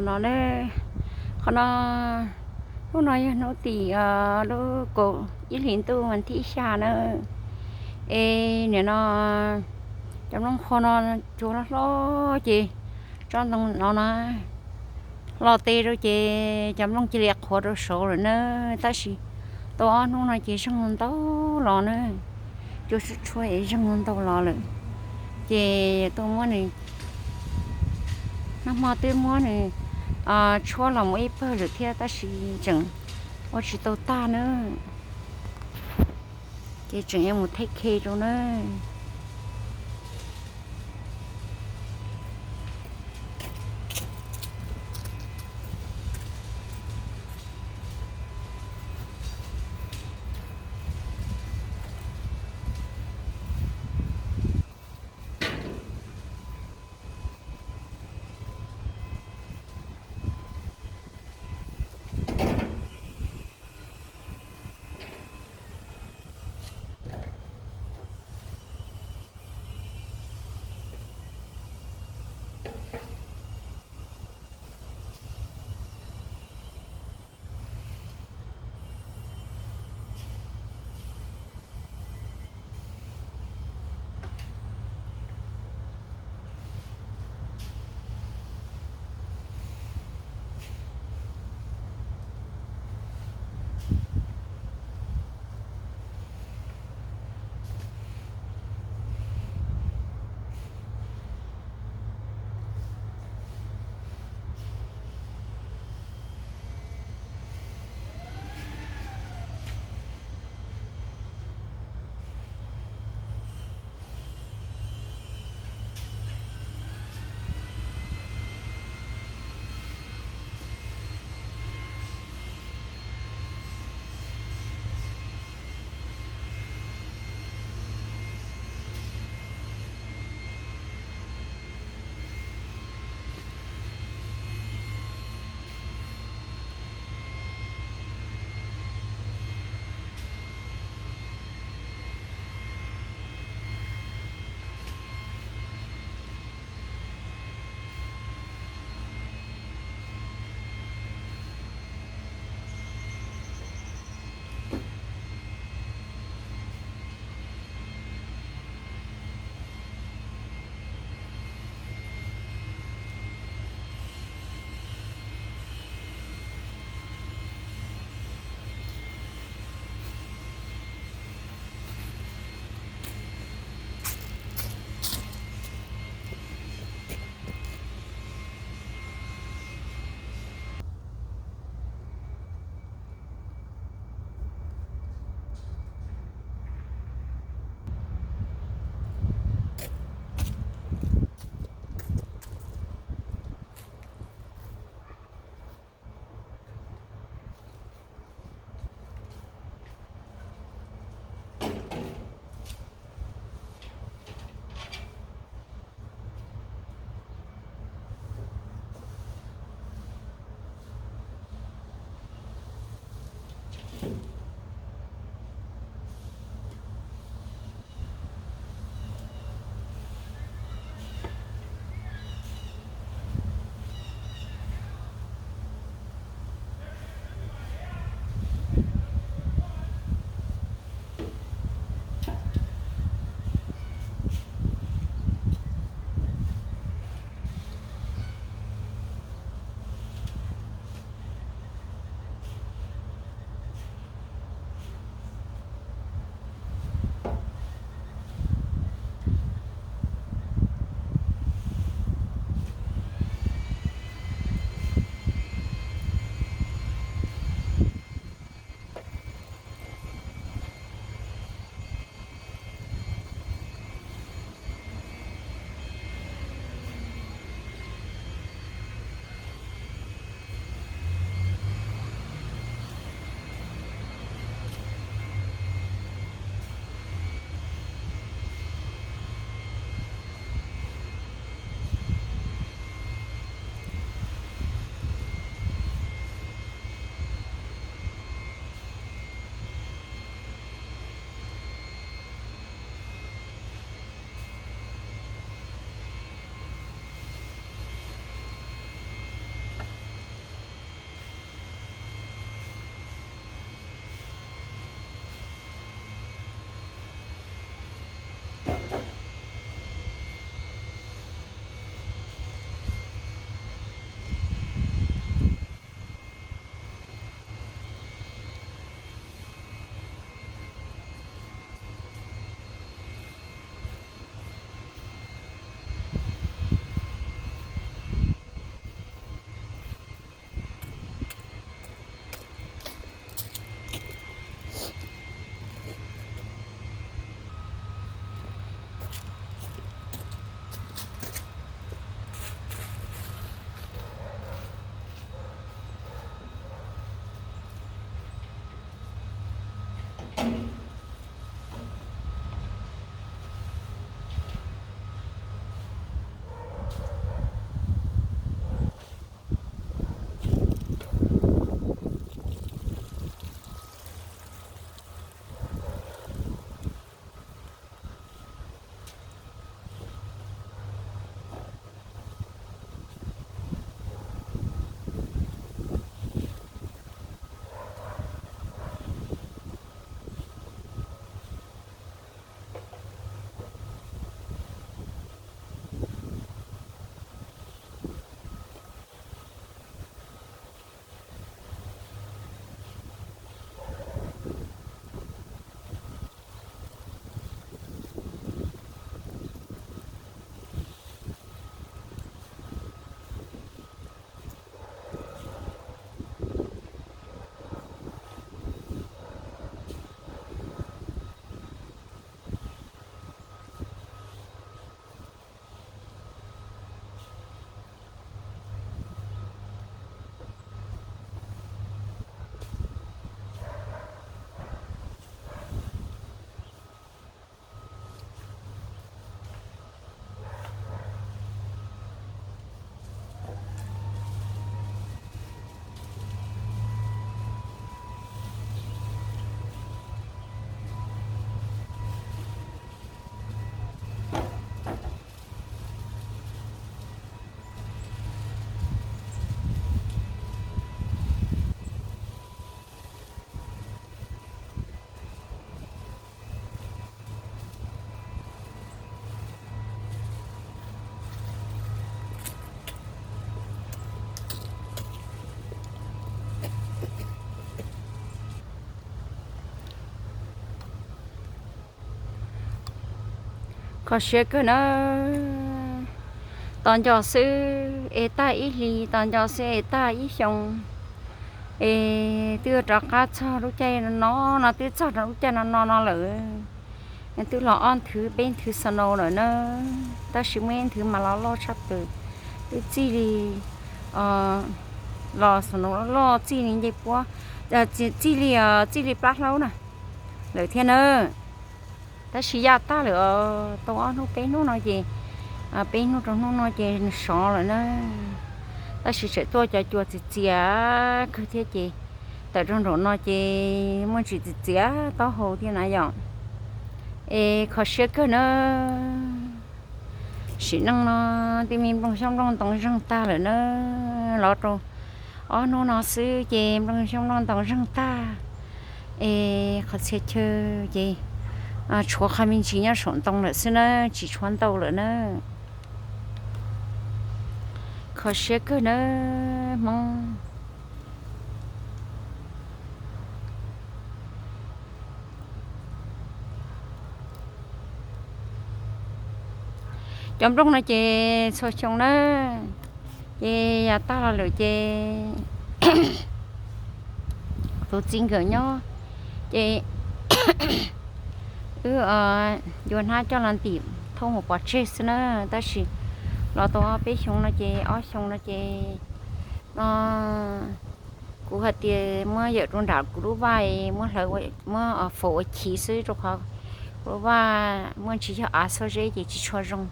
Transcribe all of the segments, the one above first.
No ne, qhov no, hnub no yog hnub tim lub kaum ib hlis ntuj vas thib xya na. Es nim no cov nplooj qhuav no cua hlob hlob ces tsob ntoo no na los tes rau ces cov nplooj cia li qhuav rau saud lawm na. Tab sis tau ob hnub no ces zeeg ntau los na, cua tshuab tshuab es zeeg ntau los lawm. Ces tuaj muab nws, nag hmo twb muab nws tshuab los mus ib pawg lawm thiab tab sis tseem ua tsis tau tag na. Ces tseem yuav mus thej khe rau na. Kho siab kawg na. Tos nco xwb es tag ib hlis, tos nco xwb es tag ib xyoo. Es twb rov qab txog lub caij no no, twb txog rau lub caij no no no lawm. Twb los ob nthwv peb nthwv snow lawm na, tab sis muaj ib nthwv mas los loj tshaj plaws, twb txij li los snow loj txij li ncej puab, txij li, txij li plab hlaub na lawm thiab na. Tab sis yaj tag lawm os, tau ob hnub peb hnub no ces, peb hnub rau hnub no ces sov lawm na. Tab sis tseem tuaj cov cua txias txias kawg thiab ces tawm rau nraum no ces muaj ntsis txias txias taub hau thiab na yom. Es kho siab kawg na. Sim neej no tej me nplooj xyoob nplooj ntoo zeeg tag lawm na. Los rau ob hnub no xwb ces nplooj xyoob nplooj ntoo zeeg tag. Es qhov txhia chaw ces tshuav qhov me ntsis nyob saum ntoo lawm xwb na, tsis tshuav ntau lawm na. Kho siab kawg nawb Hmoob. Cov nplooj no ces txhua xyoo na, ces yav tag los lawm ces tus txiv nkawd nyob ces wb yuav hnab coj los ntim thauj mus pov tseg xwb na. Tab sis los tau ob peb xyoo no ces, ob xyoo no ces no kuv hais tias muab yawm rau nram kuv lub vaj, muab hlawv, muab faus ua chiv xwb, rau qhov kuv lub vaj muaj ntsis yog av txhob zeb ces tsis tshua zoo.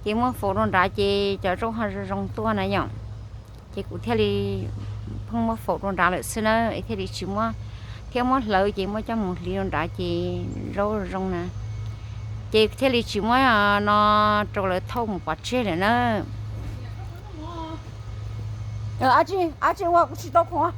Ces muab faus rau nrad ces cov zaub ho zoo zoo tuaj na yom. Ces kuv thiaj li pheej muab faus rau nrad lawm xwb na, thiaj li tsis muab, thiab muab hlawv ces muab coj mus hliv rau nrad ces zaub zoo na. Ces thiaj li tsis muab no rau lawv thauj mus pov tseg lawm na. Ab tsi, ab tsi ua kuv tsis tau khoom.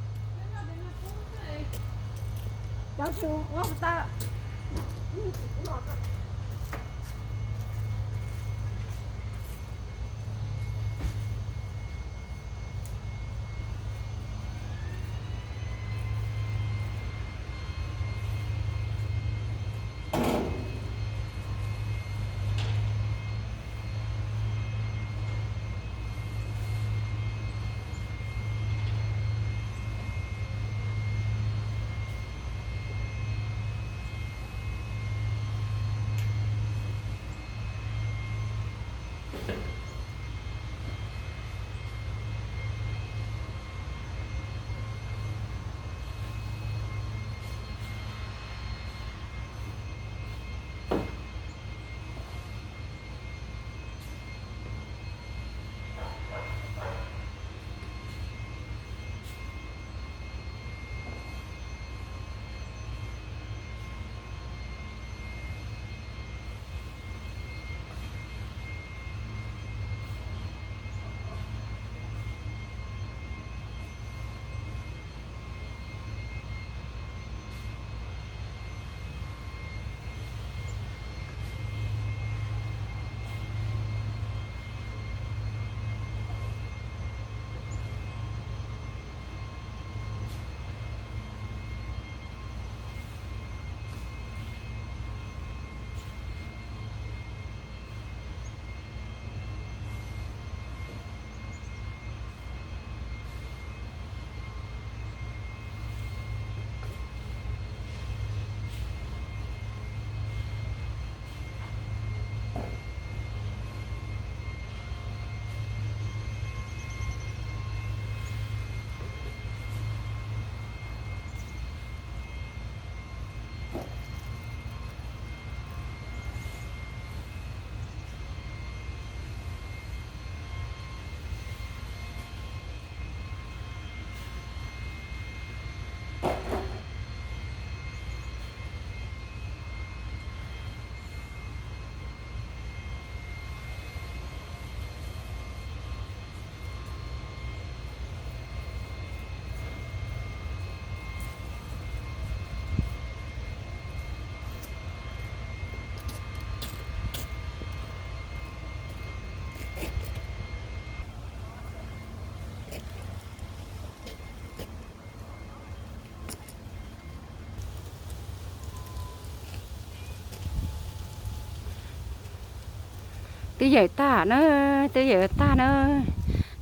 Twb yawm tag na, twb yawm tag na,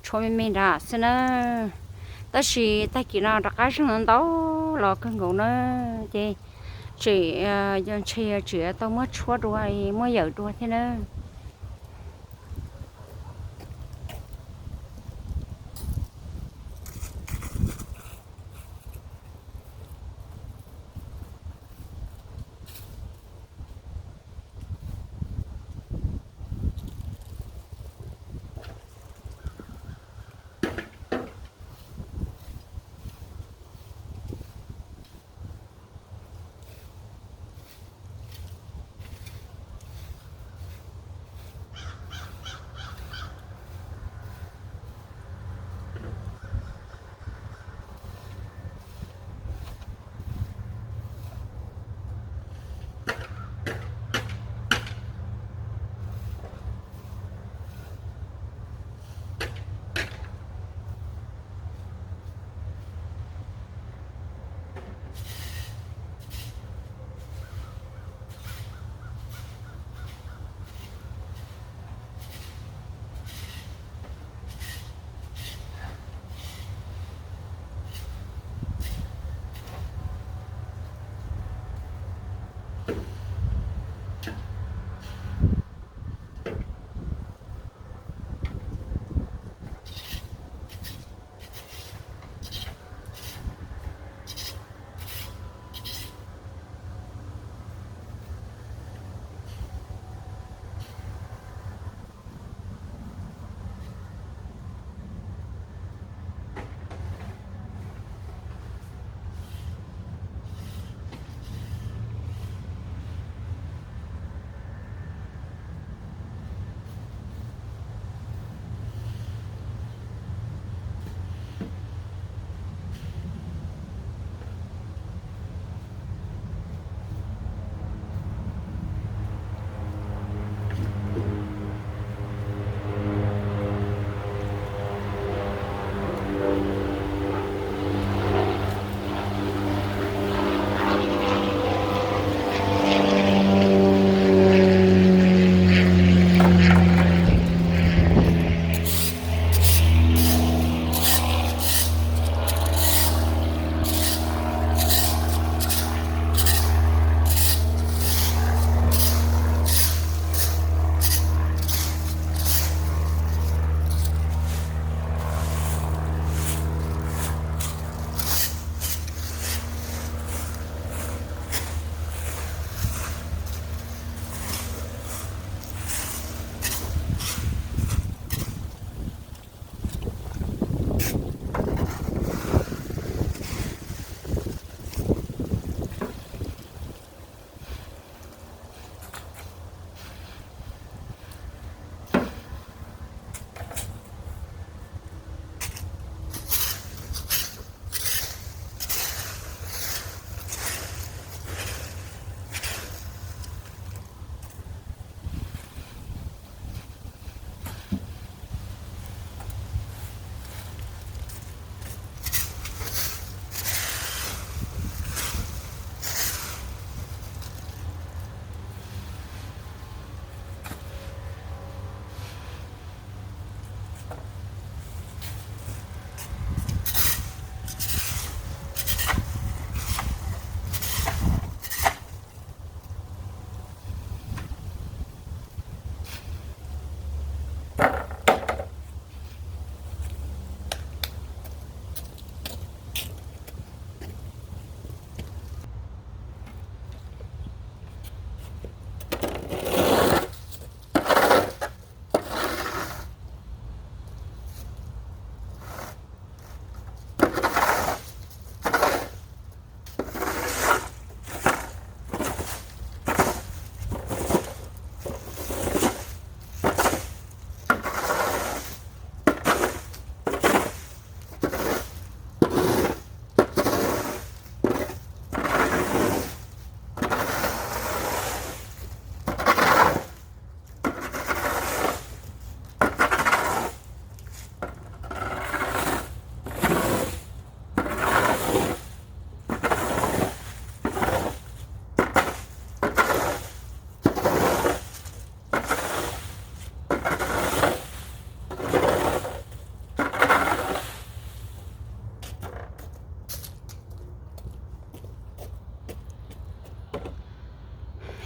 tshuav me me nrad xwb na. Tab sis tag kis no rov qab zeeg ntau los kawg nkaus na, ces tseem, ntshe tseem tau muab tshuab dua, muab yawm dua thiab na.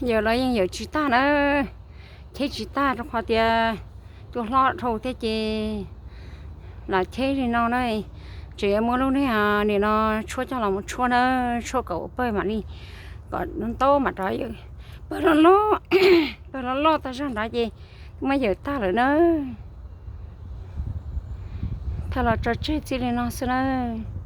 Yawm los yeej yawm tsis tag na, cheb tsis tag rau qhov tias cua hlob dhau thiab ces lam cheb li no na. Tseem yuav muab lub niag nim no tshuab coj los mus tshuab na, tshuab kom ua pawg mam li kom ntau mam rov yawm. Pawg loj loj, pawg loj loj tag zog nrad ces twb muab yawm tag lawm na. Thawj los tso tseg txij li no xwb nawb.